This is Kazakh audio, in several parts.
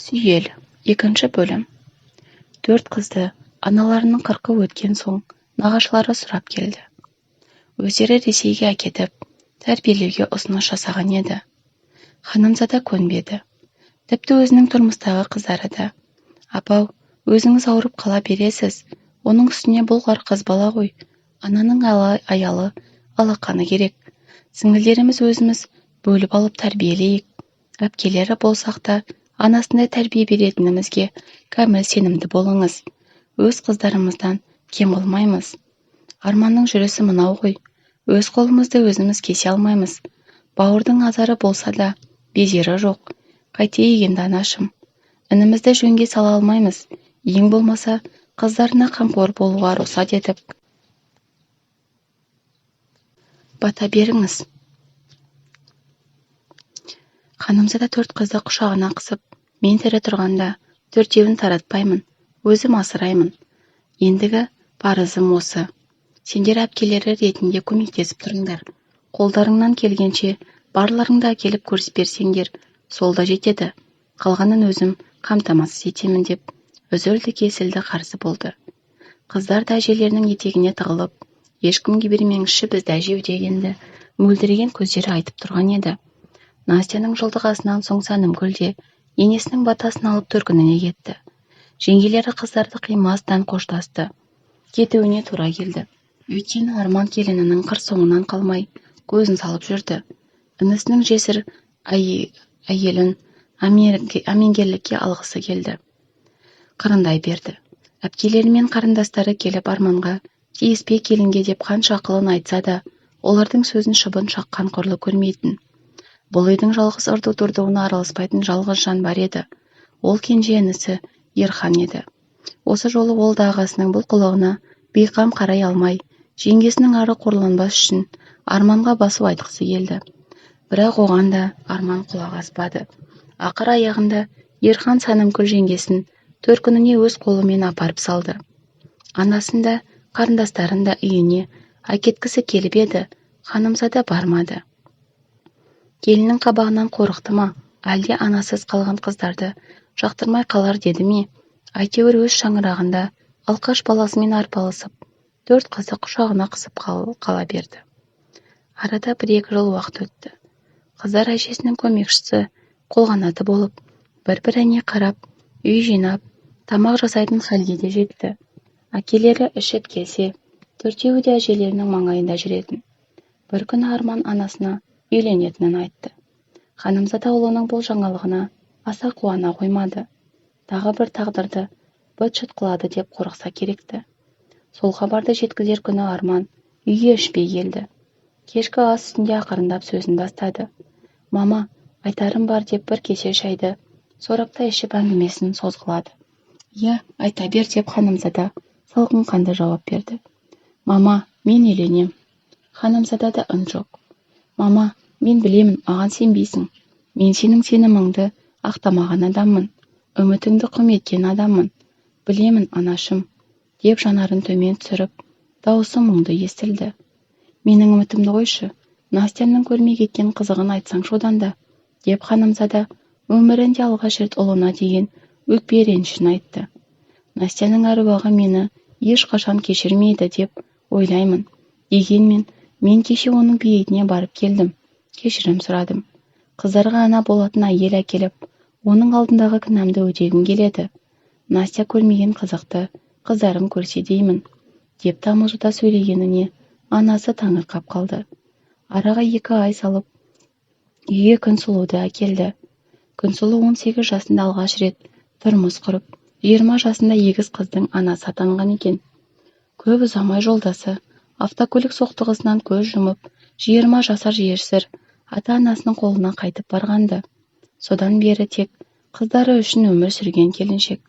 Сүйел. Екінші бөлім. Төрт қызды аналарының қырқы өткен соң нағашылары сұрап келді. Өздері Ресейге әкетіп, тәрбиелеуге ұсыныс жасаған еді. Ханымзада көнбеді. Тіпті өзінің тұрмыстағы қыздары да: «Апау, өзіңіз ауырып қала бересіз, оның үстіне бұл қыз бала ғой, ананың аялы алақаны керек. Сіңілдеріміз өзіміз бөліп алып тәрбиелейік. Әпкелері болсақ та анасындай тәрбие беретінімізге кәміл сенімді болыңыз. Өз қыздарымыздан кем қылмаймыз. Арманның жүрісі мынау ғой, өз қолымызды өзіміз кесе алмаймыз. Бауырдың азары болса да, безері жоқ. Қайтейік енді, анашым? Інімізді жөнге сала алмаймыз, ең болмаса қыздарына қамқор болуға рұқсат етіп, бата беріңіз». Ханымзада төрт қызды құшағына қысып, «Мен тірі тұрғанда төртеуін таратпаймын, өзім асыраймын. Ендігі парызым осы. Сендер әпкелері ретінде көмектесіп тұрыңдар. Қолдарыңнан келгенше барларыңды әкеліп көрісіп берсеңдер, сол да жетеді. Қалғанын өзім қамтамасыз етемін», деп үзілді-кесілді қарсы болды. Қыздар да әжелерінің етегіне тығылып, «Ешкімге бермеңізші бізді, әжеу» дегенді мөлдіреген көздері айтып тұрған еді. Настяның жылдық асынан соң Сәнімгүл де енесінің батасын алып төркініне кетті. Жеңгелері қыздарды қимастан қоштасты. Кетуіне тура келді. Өйткені Арман келінінің қыр соңынан қалмай көзін салып жүрді. Інісінің жесір әйелін әмеңгерлікке алғысы келді. Қырындай берді. Әпкелері мен қарындастары келіп Арманға тиіспе келінге деп қанша ақылын айтса да, олардың сөзін шыбын шаққан құрлы көрмейтін. Бұл үйдің жалғыз ырду-дырдуына араласпайтын жалғыз жан бар еді. Ол кенже інісі Ерхан еді. Осы жолы ол да ағасының бұл қылығына бейқам қарай алмай, жеңгесінің ары қорланбас үшін Арманға басу айтқысы келді. Бірақ оған да Арман құлақ аспады. Ақыр аяғында Ерхан Сәнімгүл жеңгесін төркініне өз қолымен апарып салды. Анасын да, қарындастарын да үйіне әкеткісі келіп еді, ханымзада бармады. Келіннің қабағынан қорықты ма, әлде анасыз қалған қыздарды жақтырмай қалар деді ме, әйтеуір өз шаңырағында алқаш баласымен арпалысып, төрт қызды құшағына қысып қала берді. Арада бір-екі жыл уақыт өтті. Қыздар әжесінің көмекшісі, қолғанаты болып, бір-біріне қарап, үй жинап, тамақ жасайтын халге де жетті. Әкелері ішіп келсе, төртеуі де әжелерінің маңайында жүретін. Бір күні Арман анасына үйленетінін айтты. Ханымзада ұлының бұл жаңалығына аса қуана қоймады. Тағы бір тағдырды быт-шыт қылады деп қорықса керекті. Сол хабарды жеткізер күні Арман үйге ішпей келді. Кешкі ас үстінде ақырындап сөзін бастады. «Мама, айтарым бар», деп бір кесе шайды сораптай ішіп әңгімесін созғылады. «Иә, айта бер», деп ханымзада салқын қанды жауап берді. «Мама, мен үйленем». Ханымзадада үн жоқ. «Мама, мен білемін, маған сенбейсің. Мен сенің сеніміңді ақтамаған адаммын, үмітіңді құм еткен адаммын. Білемін, анашым», деп жанарын төмен түсіріп, дауысы мұңды естілді. «Менің үмітімді қойшы, Настяның көрмей кеткен қызығын айтсаңшы одан да», деп ханымзада өмірінде алғаш рет ұлына деген өкпе ренішін айтты. «Настяның әруағы мені ешқашан кешірмейді деп ойлаймын. Дегенмен мен кеше оның бейітіне барып келдім, кешірім сұрадым. Қыздарға ана болатын әйел әкеліп, оның алдындағы кінәмді өтегім келеді. Настя көрмеген қызықты қыздарым көрсе деймін», деп тамылжыта сөйлегеніне анасы таңырқап қалды. Араға 2 ай салып, үйге Күнсұлуды әкелді. Күнсұлу 18 жасында алғаш рет тұрмыс құрып, 20 жасында егіз қыздың анасы атанған екен. Көп ұзамай жолдасы автокөлік соқтығысынан көз жұмып, 20 жасар жесір ата-анасының қолына қайтып барғанды. Содан бері тек қыздары үшін өмір сүрген келіншек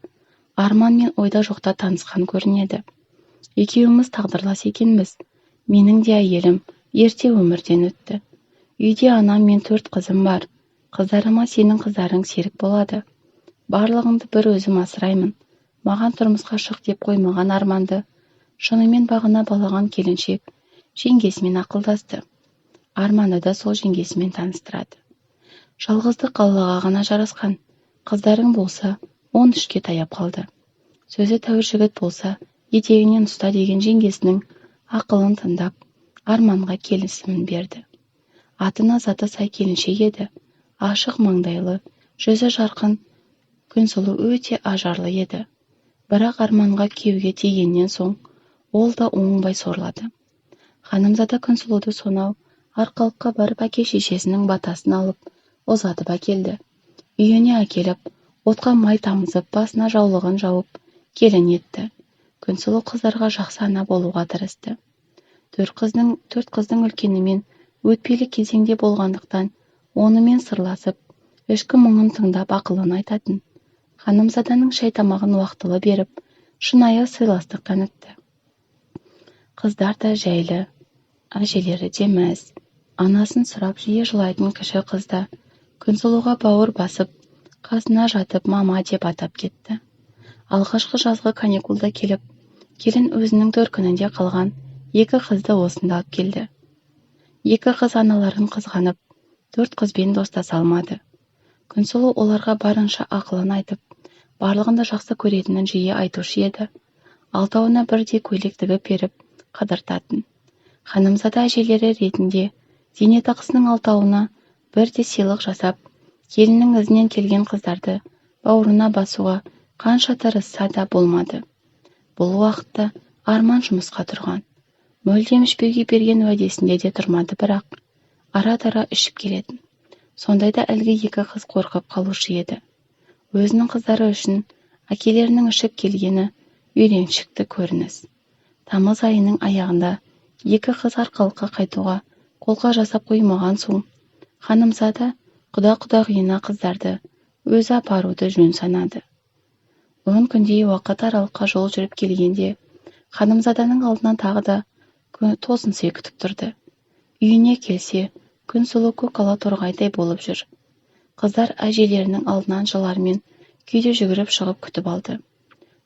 Арманмен ойда жоқта танысқан көрінеді. «Екеуміз тағдырлас екенбіз. Менің де әйелім ерте өмірден өтті. Үйде анам мен 4 қызым бар. Қыздарыма сенің қыздарың серік болады. Барлығыңды бір өзім асыраймын. Маған тұрмысқа шық» деп қоймаған Арманды шынымен бағына балаған келіншек жеңгесімен ақылдасты. Арманды да сол жеңгесімен таныстырады. Жалғыздық Аллаға ғана жарасқан. Қыздарың болса 13-ке таяп қалды. Сөзі тәуір жігіт болса, етегінен ұста деген жеңгесінің ақылын тыңдап, Арманға келісімін берді. Атына заты сай келіншек еді. Ашық маңдайлы, жүзі жарқын Күнсұлу өте ажарлы еді. Бірақ Арманға күйеуге тигеннен соң ол да оңбай сорлады. Ханымзада Күнсұлуды сонау Арқалыққа барып әке-шешесінің батасын алып, ұзатып әкелді. Үйіне әкеліп, отқа май тамызып, басына жаулығын жауып, келін етті. Күнсұлу қыздарға жақсы ана болуға тырысты. Төрт қыздың үлкенімен өтпелі кезеңде болғандықтан онымен сырласып, ішкі мұңын тыңдап ақылын айтатын. Ханымзаданың шай тамағын уақтылы беріп, шынайы сыйластық танытты. Қыздар да жайлы, әжелері де мәз. Анасын сұрап жиі жылайтын кіші қыз да Күнсұлуға бауыр басып, қасына жатып мама деп атап кетті. Алғашқы жазғы каникулда келіп, келін өзінің төркінінде қалған екі қызды осында алып келді. Екі қыз аналарын қызғанып, төрт қызбен достаса алмады. Күнсұлу оларға барынша ақылын айтып, барлығын да жақсы көретінін жиі айтушы еді. Алтауына бірдей көйлек тігіп беріп, қыдыртатын. Ханымзада әжелері ретінде зейнетақысының алтауына бірдей сыйлық жасап, келіннің ізінен келген қыздарды бауырына басуға қанша тырысса да болмады. Бұл уақытта Арман жұмысқа тұрған. Мүлдем ішпеуге берген уәдесінде де тұрмады, бірақ ара-тұра ішіп келетін. Сондайда әлгі екі қыз қорқып қалушы еді. Өзінің қыздары үшін әкелерінің ішіп келгені үйреншікті көрініс. Тамыз айының аяғында екі қыз Арқалыққа қайтуға қолқа жасап қоймаған соң, ханымзада құда-құдағиына қыздарды өзі апаруды жөн санады. 10 күндей уақыт аралыққа жол жүріп келгенде, ханымзаданың алдынан тағы да тосын сый күтіп тұрды. Үйіне келсе, Күнсұлу көк ала торғайдай болып жүр. Қыздар әжелерінің алдынан жылармен күйде жүгіріп шығып күтіп алды.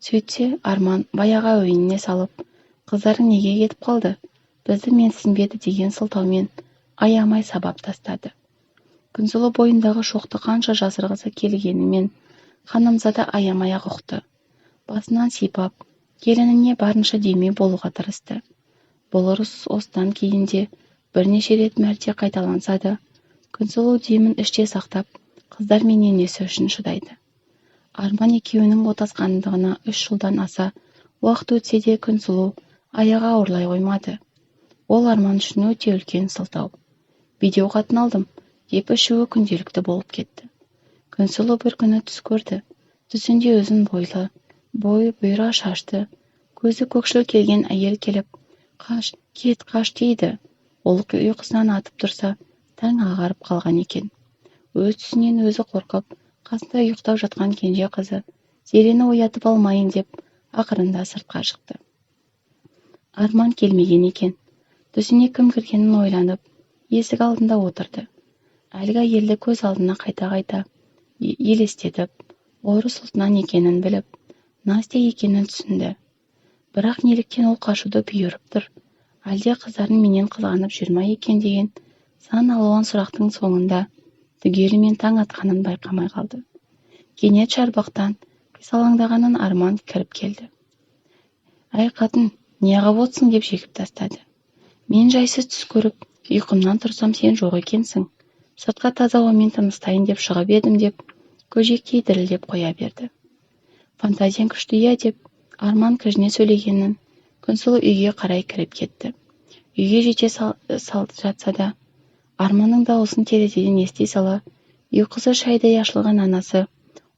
Сөйтсе, Арман баяғы әуеніне салып, қыздарың неге кетіп қалды, бізді менсінбеді деген сылтаумен аямай сабап тастады. Күнсұлу бойындағы шоқты қанша жасырғысы келгенімен, ханымзада аямай-ақ ұқты. Басынан сипап, келініне барынша демеу болуға тырысты. Бұл ұрыс осыдан кейін де бірнеше рет мәрте қайталанса да, Күнсұлу демін іште сақтап, қыздар мен енесі үшін шыдайды. Арман екеуінің отасқандығына 3 жылдан аса уақыт өтсе де, Күнсұлу аяғы ауырлай қоймады. Ол Арман үшін өте үлкен сылтау. Бедеу қатын алдым, деп ішуі күнделікті болып кетті. Күнсұлу бір күні түс көрді. Түсінде ұзын бойлы, бойы бұйра шашты, көзі көкшіл келген әйел келіп, қаш, кет, қаш дейді. Ол ұйқысынан атып тұрса, таң ағарып қалған екен. Өз түсінен өзі қорқып, қасында ұйықтап жатқан кенже қызы Зерені оятып алмайын деп ақырында сыртқа шықты. Арман келмеген екен. Түсіне кім кіргенін ойланып, есік алдында отырды. Әлгі әйелді көз алдына қайта-қайта елестетіп, орыс ұлтынан екенін біліп, Настя екенін түсінді. Бірақ неліктен ол қашуды бұйырып тұр? Әлде қыздарын менен қызғанып жүр ма екен деген сан алуан сұрақтың соңында түгелімен таң атқанын байқамай қалды. Кенет шарбақтан қисалаңдағанын Арман кіріп келді. Әй қатын, неғып отырсың деп жекіп тастады. Мен жайсыз түс көріп, ұйқымнан тұрсам сен жоқ екенсің. Сыртқа таза ауамен тыныстайын деп шығып едім деп, көжектей дірілдеп қоя берді. Фантазияң күшті иә деп, Арман кіжіне сөйлегенін Күнсұлу үйге қарай кіріп кетті. Үйге жете жатса да, Арманның дауысын терезеден ести сала, ұйқысы шайдай ашылған анасы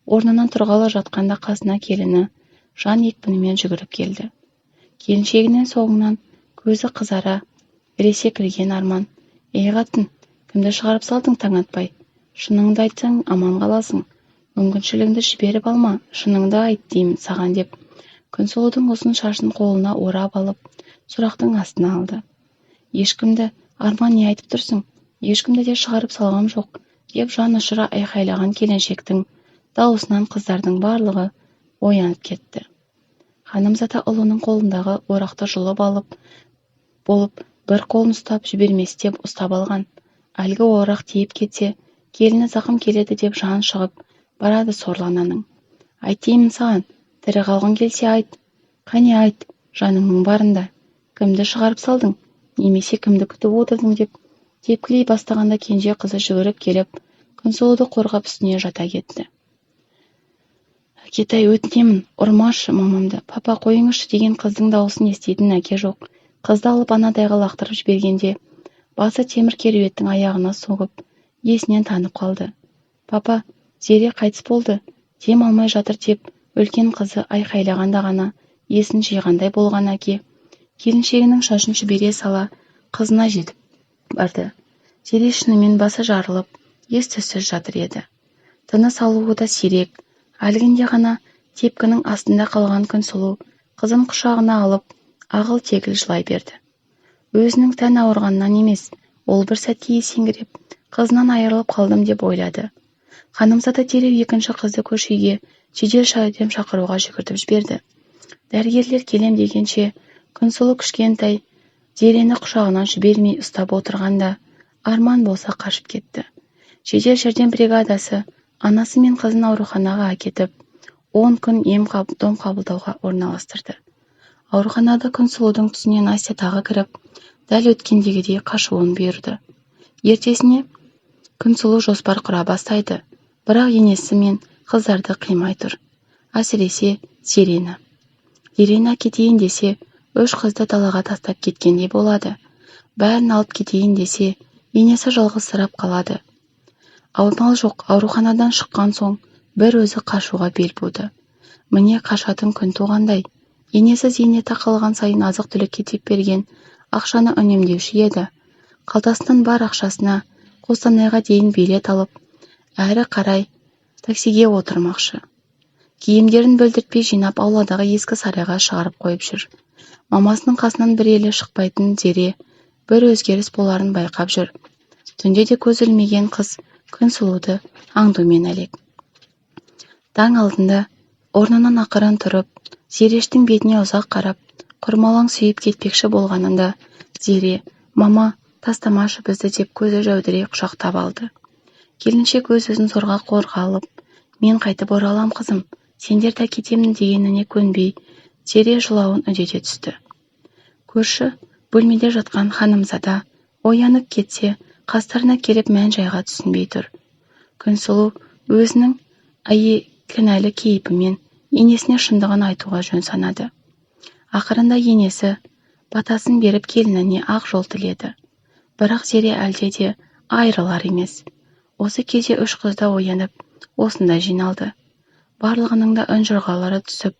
орнынан тұрғалы жатқанда қасына келіні жан екпінімен жүгіріп келді. Келіншегінің соңынан көзі қызара ілесе кірген Арман, «Ей қатын, кімді шығарып салдың таң атпай? Шыныңды айтсаң аман қаласың, мүмкіншілігіңді жіберіп алма, шыныңды айт деймін саған» деп, Күнсұлудың ұзын шашын қолына орап алып, сұрақтың астына алды. Ешкімді, Арман не айтып тұрсың, ешкімді де шығарып салғам жоқ, деп жан ұшыра айқайлаған келіншектің дауысынан қыздардың барлығы оянып кетті. Ханымзада ұлының қолындағы орақты жұлып алып болып, бір қолын ұстап жіберместеп ұстап алған. Әлгі орақ тиіп кетсе, келіні зақым келеді деп жан шығып, Барады сорлы ананың. Айт деймін саған, тірі қалғың келсе айт. Қане айт, жаныңның барында. Кімді шығарып салдың, немесе кімді күтіп отырдың деп тепкілей бастағанда кенже қызы жүгіріп келіп, Күнсұлуды қорғап үстіне жата кетті. Әкетай, өтінемін, ұрмашы мамамды. Папа, қойыңызшы деген қыздың дауысын еститін әке жоқ. Қызды алып анадайға лақтырып жібергенде, басы темір кереуеттің аяғына соғып, есінен танып қалды. Папа, Зере қайтыс болды, дем алмай жатыр деп үлкен қызы айқайлағанда ғана есін жиғандай болған әке, келіншегінің шашын жібере сала қызына жетіп барды. Зере шынымен басы жарылып, ес-түссіз жатыр еді. Тыныс алуы да сирек. Әлгінде ғана тепкінің астында қалған Күнсұлу қызын құшағына алып, ағыл-тегіл жылай берді. Өзінің тән ауырғанынан емес, ол бір сәтке есеңгіреп, қызынан айырылып қалдым деп ойлады. Ханымзада дереу екінші қызды көрші үйге жедел жәрдем шақыруға жүгіртіп жіберді. Дәрігерлер келем дегенше, Күнсұлу кішкентай Зерені құшағынан жібермей ұстап отырғанда, Арман болса қашып кетті. Жедел жәрдем бригадасы анасы мен қызын ауруханаға әкетіп, 10 күн ем-дом қабылдауға орналастырды. Ауруханада Күнсұлудың түсіне Настя тағы кіріп, дәл өткендегідей қашуын бұйырды. Ертесіне Күнсұлу жоспар құра бастайды, бірақ енесі мен қыздарды қимай тұр. Әсіресе Зерені. Зерені әкетейін десе, үш қызды далаға тастап кеткендей болады. Бәрін алып кетейін десе, енесі жалғызсырап қалады. Амал жоқ, ауруханадан шыққан соң бір өзі қашуға бел буды. Міне қашатын күн туғандай. Енесі зейнеті қалған сайын азық-түлікке деп берген ақшаны үнемдеуші еді. Қалтасынан бар ақшасына Қостанайға дейін билет алып, әрі қарай таксиге отырмақшы. Киімдерін бүлдіртпей жинап ауладағы ескі сарайға шығарып қойып жүр. Мамасының қасынан бір елі шықпайтын Зере бір өзгеріс боларын байқап жүр. Түнде де көз ілмеген қыз Күнсұлуды аңдумен әлек. Таң алдында орнынан ақырын тұрып, Зерештің бетіне ұзақ қарап, құрмалаң сүйіп кетпекші болғанында Зере, «Мама, тастамашы бізді» деп көзі жәудірей құшақтап алды. Келіншек өз-өзін зорға қорға алып, «Мен қайтып оралам, қызым, сендерді әкетемін» дегеніне көнбей, Зере жылауын үдете түсті. Көрші бөлмеде жатқан ханымзада оянып кетсе, қастарына келіп мән-жайға түсінбей тұр. Күнсұлу өзінің кінәлі кейпімен енесіне шындығын айтуға жөн санады. Ақырында енесі батасын беріп келініне ақ жол тіледі. Бірақ Зере әлде де айырылар емес. Осы кезде үш қыз да оянып, осында жиналды. Барлығының да үн жорғалары түсіп,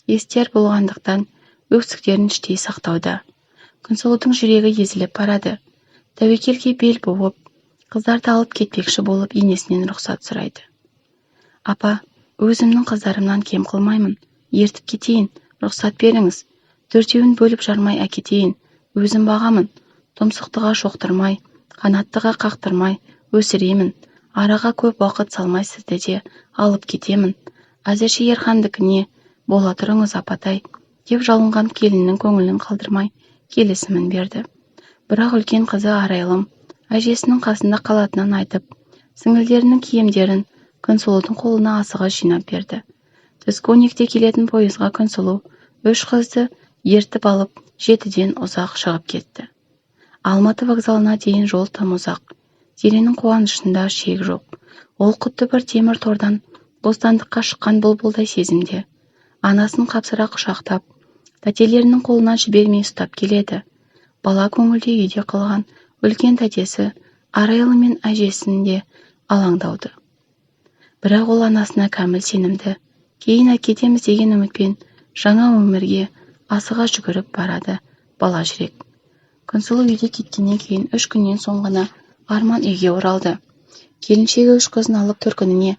естер болғандықтан өксіктерін іштей сақтауда. Күнсұлудың жүрегі езіліп барады. Тәуекелге бел буып, қыздарды алып кетпекші болып енесінен рұқсат сұрайды. Апа, өзімнің қыздарымнан кем қылмаймын, ертіп кетейін, рұқсат беріңіз. Төртеуін бөліп жармай әкетейін, өзім бағамын, тұмсықтыға шоқтырмай, қанаттыға қақтырмай өсіремін, араға көп уақыт салмай сізді де алып кетемін. Әзірше Ерхандікіне бола тұрыңыз, апатай, деп жалынған келіннің көңілін қалдырмай келісімін берді. Бірақ үлкен қызы Арайлым әжесінің қасында қалатынын айтып, сіңілдерінің киімдерін Күнсұлудың қолына асыға жинап берді. Түскі 12-де келетін пойызға Күнсұлу үш қызды ертіп алып, 7-ден ұзақ шығып кетті. Алматы вокзалына дейін жол тым ұзақ. Зеренің қуанышында шек жоқ. Ол құтты бір темір тордан бостандыққа шыққан бұлбұлдай сезімде. Анасын қапсыра құшақтап, тәтелерінің қолынан жібермей ұстап келеді. Бала көңілде үйде қалған үлкен тәтесі Арайлы мен әжесін де алаңдауды. Бірақ ол анасына кәміл сенімді. Кейін әкетеміз деген үмітпен жаңа өмірге асыға жүгіріп барады бала жүрек. Күнсұлу үйде кеткеннен кейін 3 күннен соң ғана Арман үйге оралды. Келіншегі үш қызын алып төркініне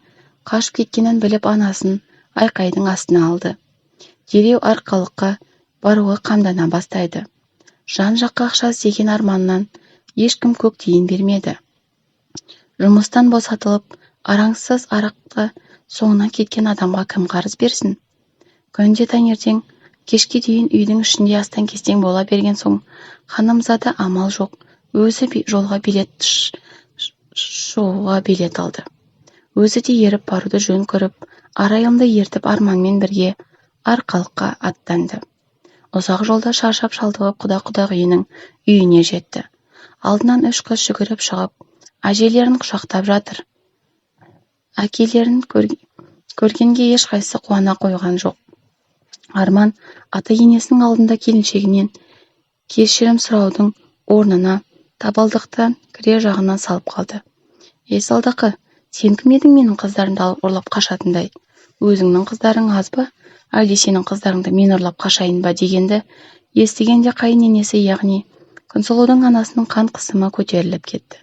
қашып кеткенін біліп анасын айқайдың астына алды. Дереу Арқалыққа баруға қамдана бастайды. Жан-жаққа ақша іздеген Арманнан ешкім көк тиын бермеді. Жұмыстан босатылып, араңсыз арақта соңынан кеткен адамға кім қарыз берсін? Күнде таңертең кешке дейін үйдің ішінде астан-кестең бола берген соң ханымзада амал жоқ, өзі жолға билет шығуға билет алды. Өзі де еріп баруды жөн көріп, Арайлымды ертіп Арманмен бірге Арқалыққа аттанды. Ұзақ жолда шаршап-шалдығып құда-құдағиының үйіне жетті. Алдынан үш қыз жүгіріп шығып, әжелерін құшақтап жатыр. Әкелерін көргенге ешқайсысы қуана қойған жоқ. Арман ата-енесінің алдында келіншегінен кешірім сұраудың орнына табалдырықтан кіре жағынан салып қалды. «Ей, салдақы, сен кім едің менің қыздарымды алып ұрлап қашатындай? Өзіңнің қыздарың аз ба? Әлде сенің қыздарыңды мен ұрлап қашайын ба?» дегенді естігенде қайын енесі, яғни Күнсұлудың анасының қан қысымы көтеріліп кетті.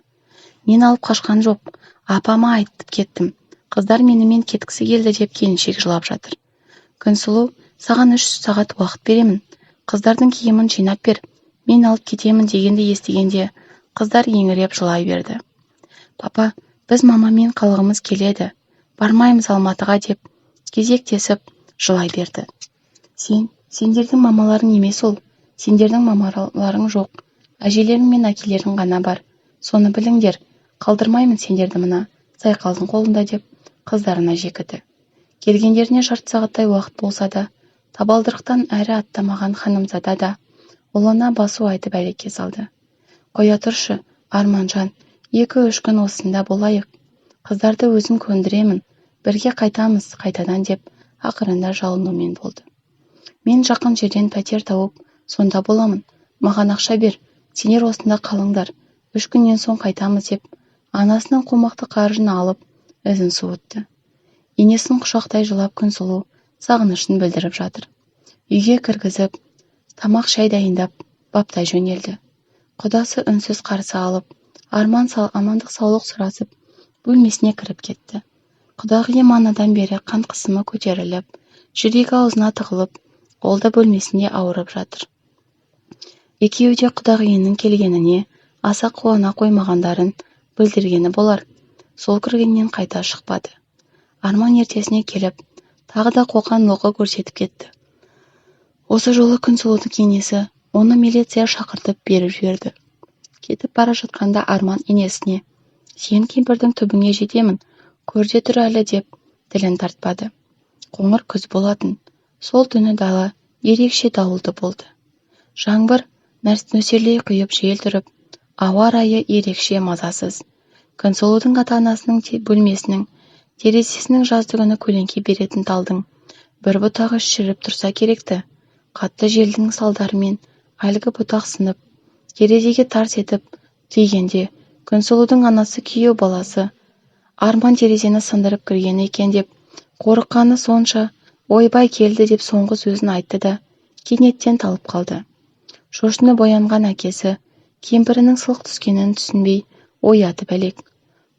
«Мен алып қашқан жоқ, апама айтып кеттім. Қыздар менімен кеткісі келді», деп келіншек жылап жатыр. «Күнсұлу, саған 3 сағат уақыт беремін. Қыздардың киімін жинап бер, мен алып кетемін», дегенді естігенде қыздар еңіреп жылай берді. «Папа, біз мамамен қалғымыз келеді, бармаймыз Алматыға», деп кезектесіп жылай берді. Сендердің мамаларың емес ол, сендердің мамаларың жоқ, әжелерің мен әкелерің ғана бар. Соны біліңдер, қалдырмаймын сендерді мына сайқалдың қолында», деп қыздарына жекіді. Келгендеріне жарты сағаттай уақыт болса да, табалдырықтан әрі аттамаған ханымзада да ұлына басу айтып әлекке салды. «Қоя тұршы, Арманжан, 2-3 күн осында болайық. Қыздарды өзім көндіремін, бірге қайтамыз қайтадан», деп ақырында жалынумен болды. «Мен жақын жерден пәтер тауып, сонда боламын. Маған ақша бер, сендер осында қалыңдар. 3 күннен соң қайтамыз», деп анасының қомақты қаржыны алып, ізін суытты. Енесін құшақтай жылап Күнсұлу сағынышын білдіріп жатыр. Үйге кіргізіп, тамақ шай дайындап, баптай жөнелді. Құдасы үнсіз қарсы алып, Арман амандық саулық сұрасып, бөлмесіне кіріп кетті. Құдағиы манадан бері қан қысымы көтеріліп, жүрегі аузына тығылып, ол да бөлмесінде ауырып жатыр. Екеуі де құдағиының келгеніне аса қуана қоймағандарын білдіргені болар, сол кіргеннен қайта шықпады. Арман ертесіне келіп, тағы да қоқан-лоқы көрсетіп кетті. Осы жолы Күнсұлудың енесі оны милиция шақыртып беріп жіберді. Кетіп бара жатқанда Арман енесіне: «Сен кемпірдің түбіңе жетемін, көр де тұр әлі», деп тілін тартпады. Қоңыр күз болатын. Сол түні дала ерекше дауылды болды. Жаңбыр нөсерлей құйып, жел тұрып, ауа райы ерекше мазасыз. Күнсұлудың ата-анасының бөлмесінің терезесінің жаздыгүні көлеңке беретін талдың бір бұтағы шіріп тұрса керекті. Қатты желдің салдарымен әлгі бұтақ сынып, терезеге тарс етіп тигенде Күнсұлудың анасы күйеу баласы Арман терезені сындырып кірген екен деп қорыққаны сонша, «Ойбай келді», деп соңғы сөзін айтты да кенеттен талып қалды. Шошынып оянған әкесі кемпірінің сылқ түскенін түсінбей оятып әлек.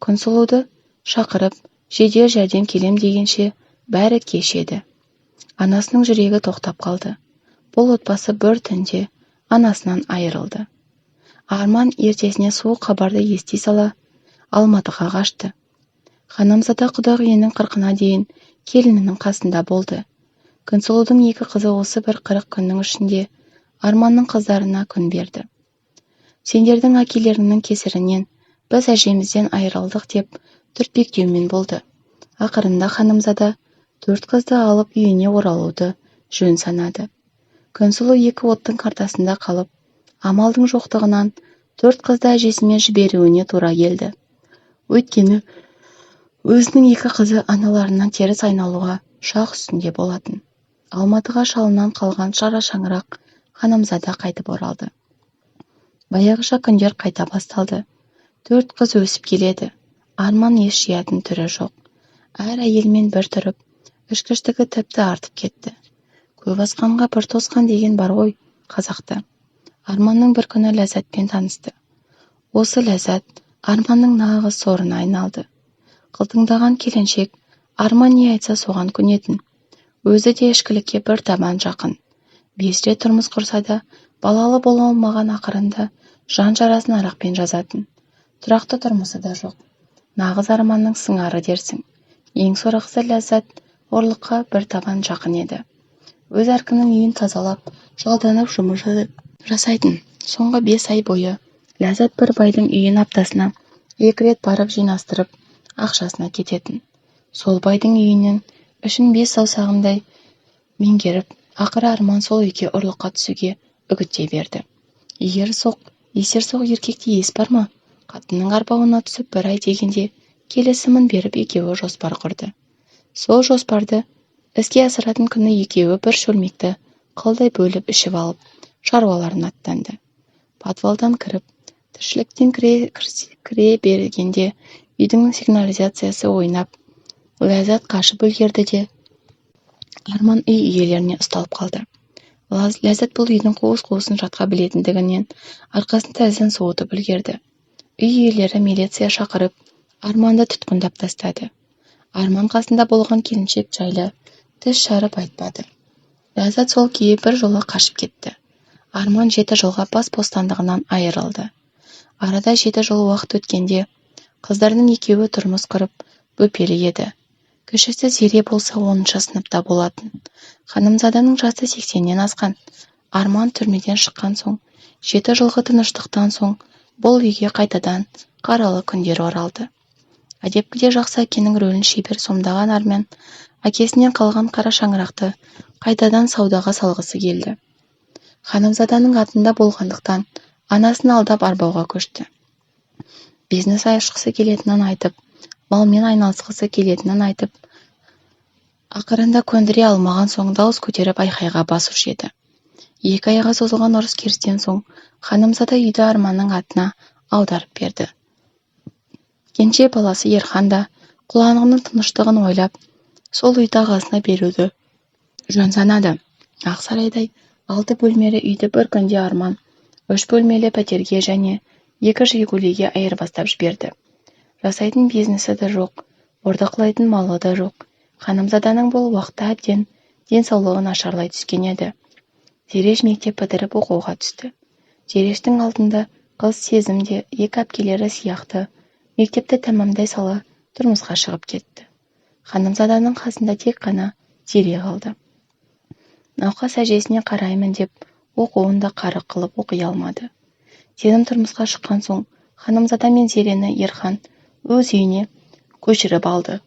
Күнсұлуды шақырып, жедел жәрдем келем дегенше бәрі кеш еді. Анасының жүрегі тоқтап қалды. Бұл отбасы бір түнде анасынан айырылды. Арман ертесіне суық хабарды ести сала Алматыға қашты. Ханымзада құдағиының 40-ына дейін келінінің қасында болды. Күнсұлудың 2 қызы осы бір 40 күннің ішінде Арманның қыздарына күн берді. «Сендердің әкелеріңнің кесірінен біз әжемізден айырылдық», деп түртпектеумен болды. Ақырында ханымзада 4 қызды алып үйіне оралуды жөн санады. Күнсұлу 2 оттың ортасында қалып, амалдың жоқтығынан 4 қызды әжесімен жіберуіне тура келді. Өйткені өзінің 2 қызы аналарынан теріс айналуға шақ үстінде болатын. Алматыға шалынан қалған шара шаңырақ ханымзада қайтып оралды. Баяғыша күндер қайта басталды. 4 қыз өсіп келеді. Арман ес жиятын түрі жоқ. Әр әйелмен бір тұрып, ішкіштігі тіпті артып кетті. Көп асқанға бір тосқан деген бар ғой қазақта. Арманның бір күні Ләззатпен танысты. Осы Ләззат Арманның нағыз сорына айналды. Қылтыңдаған келіншек Арман не айтса соған көнетін. Өзі де ішкілікке бір табан жақын. 5 рет тұрмыс құрса да балалы бола алмаған, ақырында жан жарасын арақпен жазатын. Тұрақты тұрмысы да жоқ. Нағыз Арманның сыңары дерсің. Ең сорақысы Ләззат ұрлыққа бір табан жақын еді. Өз әркімнің үйін тазалап, жалданып жұмыс жасайтын. Соңғы 5 ай бойы Ләззат бір байдың үйін аптасына 2 рет барып жинастырып, Ақшасына кететін. Сол байдың үйінің ішін бес саусағындай меңгеріп, ақыры Арман сол үйге ұрлыққа түсуге үгіттей берді. Егер соқ, есерсоқ еркекте ес бар ма? Қатынның арбауына түсіп, бір ай дегенде келісімін беріп, екеуі жоспар құрды. Сол жоспарды іске асыратын күні екеуі бір шөлмекті қылдай бөліп ішіп алып, шаруаларына аттанды. Подвалдан кіріп, тіршіліктен кіре бергенде үйдің сигнализациясы ойнап, Ләззат қашып үлгерді де, Арман үй иелеріне ұсталып қалды. Ләззат бұл үйдің қуыс-қуысын жатқа білетіндігінен арқасында ізін суытып үлгерді. Үй иелері милиция шақырып, Арманды тұтқындап тастады. Арман қасында болған келіншек жайлы тіс жарып айтпады. Ләззат сол күйі бір жола қашып кетті. Арман 7 жылға бас бостандығынан айырылды. Арада 7 жыл уақыт өткенде қыздарының екеуі тұрмыс құрып, бөпелі еді. Кішісі Зере болса, 10-сыныпта болатын. Ханымзаданың жасы 80-нен асқан. Арман түрмеден шыққан соң, 7 жылғы тыныштықтан соң бұл үйге қайтадан қаралы күндер оралды. Әдепкіде жақсы әкенің рөлін шебер сомдаған Арман әкесінен қалған қара шаңырақты қайтадан саудаға салғысы келді. Ханымзаданың атында болғандықтан, анасын алдап арбауға көшті. Бизнес ашқысы келетінін айтып, малмен айналысқысы келетінін айтып, ақырында көндіре алмаған соң дауыс көтеріп айқайға басушы еді. 2 айға созылған ұрыс-керістен соң ханымзада үйді Арманның атына аударып берді. Кенже баласы Ерхан да құлағының тыныштығын ойлап, сол үйді ағасына беруді жөн санады. Ақ сарайдай алты бөлмелі үйді бір күнде Арман үш бөлмелі пәтерге және екі «Жигулиге» айырбастап жіберді. Жасайтын бизнесі де жоқ, бордақылайтын малы да жоқ. Ханымзаданың бұл уақытта әбден денсаулығы нашарлай түскен еді. Зереш мектеп бітіріп, оқуға түсті. Зерештің алдында қыз Сезім де екі әпкелері сияқты мектепті тәмамдай сала тұрмысқа шығып кетті. Ханымзаданың қасында тек қана Зере қалды. Науқас әжесіне қараймын деп, оқуын да қарық қылып оқи алмады. Сезім тұрмысқа шыққан соң Ханымзада мен Зерені Ерхан өз үйіне көшіріп алды.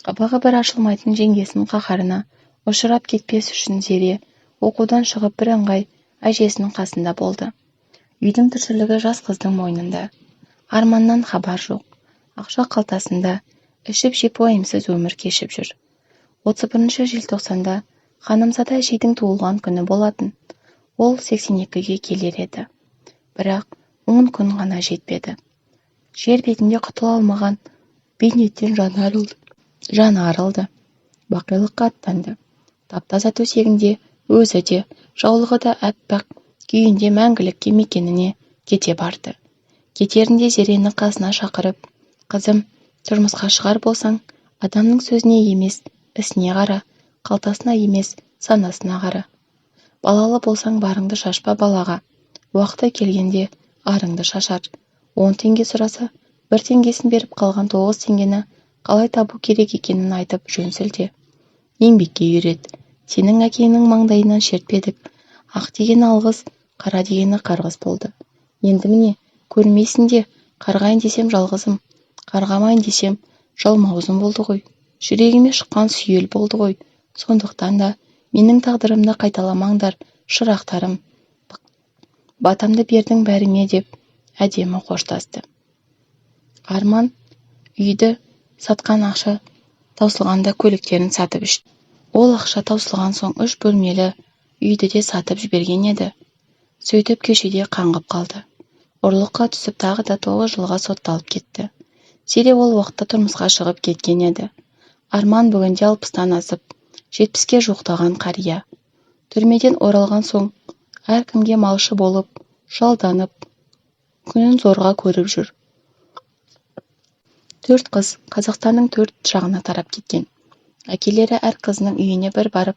Қабағы бір ашылмайтын жеңгесінің қаһарына ұшырап кетпес үшін Зере оқудан шығып, бірыңғай әжесінің қасында болды. Үйдің тіршілігі жас қыздың мойнында. Арманнан хабар жоқ. Ақша қалтасында, ішіп-жеп уайымсыз өмір кешіп жүр. 31 желтоқсанда Ханымзада әжейдің туылған күні болатын. Ол 82-ге келер еді. Бірақ 10 күн ғана жетпеді. Жер бетінде құтыла алмаған бейнеттен жаны арылды. Жаны арылды. Бақилыққа аттанды. Тап-таза төсегінде өзі де, жаулығы да аппақ күйінде мәңгілікке мекеніне кете барды. Кетерінде Зерені қасына шақырып, «Қызым, тұрмысқа шығар болсаң, адамның сөзіне емес, ісіне қара, қалтасына емес, санасына қара. Балалы болсаң, барыңды шашпа балаға, уақыты келгенде арыңды шашар. 10 теңге сұраса, бір теңгесін беріп, қалған 9 теңгені қалай табу керек екенін айтып жөн сілте. Еңбекке үйрет. Сенің әкеңнің маңдайынан шертпедік. Ақ дегені алғыс, қара дегені қарғыс болды. Енді міне, көрмейсің де, қарғайын десем жалғызым, қарғамайын десем жалмауызым болды ғой. Жүрегіме шыққан сүйел болды ғой. Сондықтан да менің тағдырымды қайталамаңдар, шырақтарым. Батамды бердің бәріңе», – деп әдемі қоштасты. Арман үйді сатқан ақша таусылғанда көліктерін сатып ішті. Ол ақша таусылған соң үш бөлмелі үйді де сатып жіберген еді. Сөйтіп көшеде қаңғып қалды. Ұрлыққа түсіп, тағы да 9 жылға сотталып кетті. Зере ол уақытта тұрмысқа шығып кеткен еді. Арман бүгінде 60-тан асып, 70-ке жуықтаған қария. Түрмеден оралған соң әркімге малшы болып, жалданып, күнін зорға көріп жүр. Төрт қыз Қазақстанның төрт жағына тарап кеткен. Әкелері әр қызының үйіне бір барып,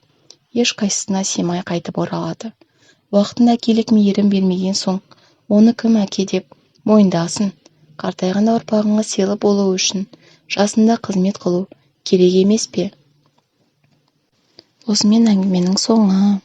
ешқайсысына сыймай қайтып оралады. Уақытында әкелік мейірім бермеген соң, оны кім әке деп мойындасын? Қартайғанда ұрпағыңа сыйлы болу үшін жасында қызмет қылу керек емес пе? Осымен әңгіменің соңы.